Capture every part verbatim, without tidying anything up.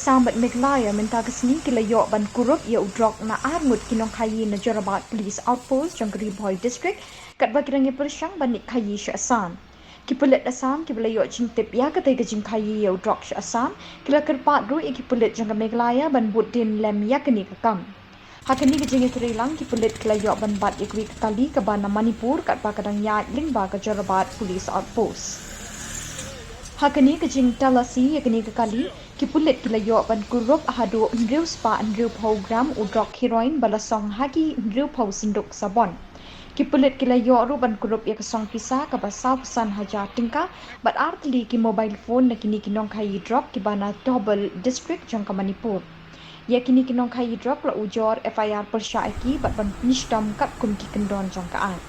Assam bad Meghalaya mynta ka sngi ki la ïoh ban kurup ïa u drok na ar ngut ki nongkhaïi na Jorabat Police Outpost jong ka Ri Bhoi District, katba ki dang ïa pyrshang ban leit khaïi sha Assam. Ki pulit Assam kiba la ïoh jingtip ïa katei ka jingkhaïi ïa u drok sha Assam, ki la kyrpad ruh ïa ki pulit jong ka Meghalaya ban bud dien lem ïa kane ka kam. Ha kane ka jingïatreilang, ki pulit ki la ïoh ban bat ïa kawei ka kali kaba na Manipur, katba ka dang ïaid lyngba ka Jorabat Police Outpost. Ha kane ka jingtalasi ïa kane ka kali, ki pulit ki la ïoh ban kurup haduh hynriew spah hynriewphew gram u drok heroin ba la song ha ki hynriewphew synduk sabon. Ki pulit ki la ïoh ruh ban kurup ïa ka song pisa kaba saw phew san hajar tyngka bad ar tylli ki mobile phone na kine ki nongkhaïi drok kiba na Thoubal District jong ka Manipur. Ïa kine ki nongkhaïi drok la ujor F I R pyrshah ïa ki bad ban pynshitom katkum ki kyndon jong ka aiñ.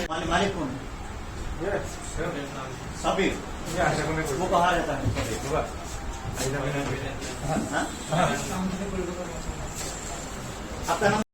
मालिक, मालिक कौन है? ये, सर। साबिर। ये, ऐसे कोने को। वो कहाँ रहता है? होगा। ऐसा कोने को। हाँ? हाँ। आपका नाम?